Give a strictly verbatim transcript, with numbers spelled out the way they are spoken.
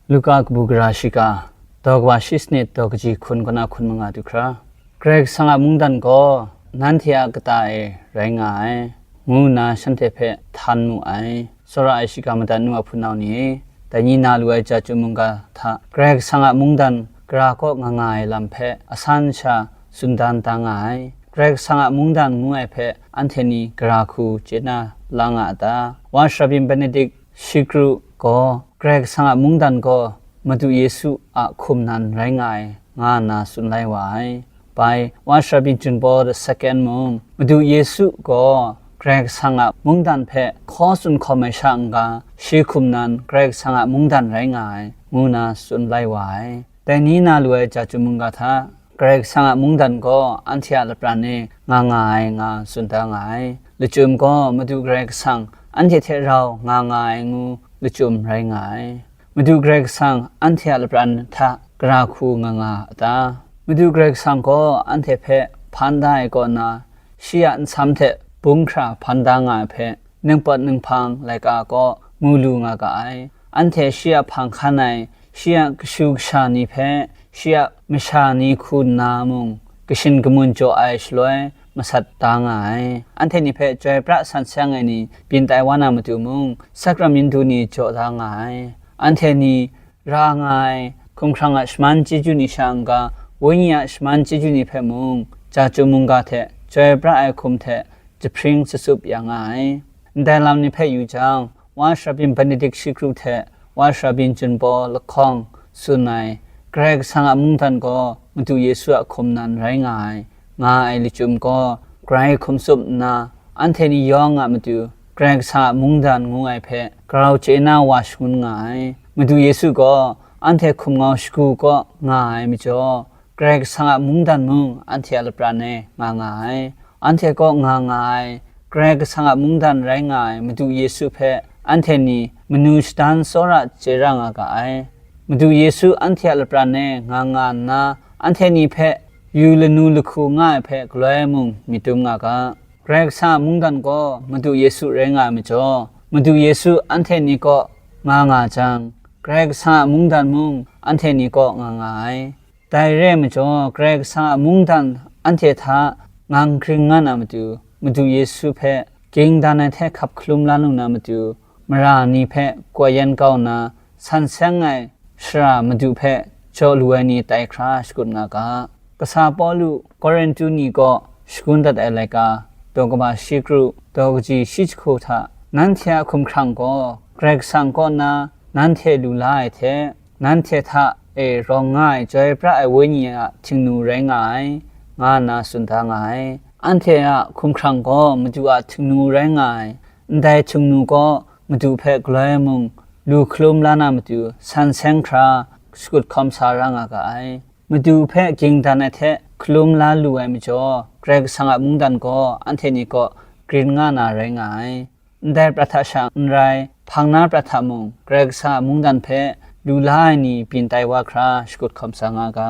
Luka kabu gara shiga, daw kaba shi sanit daw kaji hkun kaw na hkun manga du hkra, Karai Kasang a mungdan gaw nanhte a kata e rai nga ai, ngu nna shanhte hpe htan mu ai. Tsawra ai shiga madat nu a hpunau ni e, dai ni na lu ai ja chyum mungga hta Karai Kasang a mungdan gara kaw nga nga ai lam hpe asan sha tsun dan da nga ai. Karai Kasang a mungdan ngu ai hpe anhte ni gara hku chye na la nga a ta? Wa Sharabyin Benedict shi kru gaw Karai Kasang a mungdan gaw Madu Yesu a hkum nan rai nga ai, nga nna tsun lai wa ai. Bai, Wa Sharabyin Junpaw the second mung, Madu Yesu gaw Karai Kasang a mungdan hpe hkaw tsun hkawm ai sha n-ga, shi hkum nan Karai Kasang a mungdan rai nga ai, ngu nna tsun lai wa ai. Dai ni na lu ai ja chyum mungga hta, Karai Kasang a mungdan gaw anhte a lapran e nga nga ai nga tsun da nga ai. Lachyum gaw Madu Karai Kasang anhte hte rau nga nga ai ngu lachyum rai nga ai. Madu Karai Kasang anhte a lapran hta gara hku nga nga a ta? Madu Karai Kasang gaw anhte hpe hpan da ai kaw na, shi a nsam hte bung hkra hpan da nga ai hpe, ningpawt ninghpang laika kaw mu lu nga ga ai. Anhte shi a hpang hkan ai, shi a kashu kasha ni hpe, shi a masha ni hku nna mung, kashin kamun jaw ai shaloi masat da nga ai. Anhte ni hpe chyoi pra san seng ai ni byin tai wa na matu mung, sakramintu ni jaw da nga ai. Anhte ni ra nga ai hkumhkrang a shaman chyeju ni sha n-ga, Wenyi a shaman chyeju ni hpe mung, ja chyum mungga hte chyoi pra ai hkum hte jahpring shatsup ya nga ai. Ndai lam ni hpe yu jang, Wa Sharabyin Benedict shi kru hte Wa Sharabyin Junpaw lahkawng tsun ai, Karai Kasang a mungdan gaw Madu Yesu a hkum nan rai nga ai, nga ai lachyum gaw, grai hkum tsup nna, anhte ni yawng a matu Karai Kasang a mungdan ngu ai hpe grau chye na wa shangun nga ai. Madu Yesu gaw anhte hkum ngau shagu kaw nga ai majaw, Karai Kasang a mungdan mung anhte a lapran e nga nga ai. Anhte kaw nga nga ai Karai Kasang a mungdan rai nga ai Madu Yesu hpe anhte ni manu shadan tsawra chye ra nga ga ai. Madu Yesu anhte a lapran e nga nga nna, anhte ni hpe yu lanu lahku nga ai hpe galoi mung myit dum nga ga. Karai Kasang a mungdan gaw Madu Yesu rai nga ai majaw, Madu Yesu anhte ni kaw nga nga jang, Karai Kasang a mungdan mung anhte ni kaw nga nga ai. Dai re ai majaw, Karai Kasang a mungdan anhte hta ngang hkring nga na matu, Madu Yesu hpe ging dan ai hte hkap hkalum la lu na matu, mara ni hpe gaw yan kau nna, san seng ai shara Madu hpe jaw lu ai ni tai hkra shakut nga ga. Kasa Pawlu Korintu ni kaw shagun dat ai laika, daw kaba shi kru, daw kaji shi jahku hta, nanhte a hkumhkrang gaw Karai Kasang kaw na nanhte lu la ai hte, nanhte hta e rawng nga ai chyoi pra ai Wenyi a htingnu rai nga ai, nga nna tsun da nga ai. Anhte a hkumhkrang gaw Madu a htingnu rai nga ai, ndai htingnu gaw Madu hpe galoi mung lu hkalum la na matu san seng hkra shakut hkawm sa ra nga ga ai. Madu hpe ging dan ai hte hkalum la lu ai majaw, Karai Kasang a mungdan gaw anhte ni kaw grin nga na rai nga ai. Ndai prat hta sha n rai, hpang na prat hta mung, Karai Kasang a mungdan hpe lu la ai ni byin tai wa hkra shakut hkawm sa nga ga.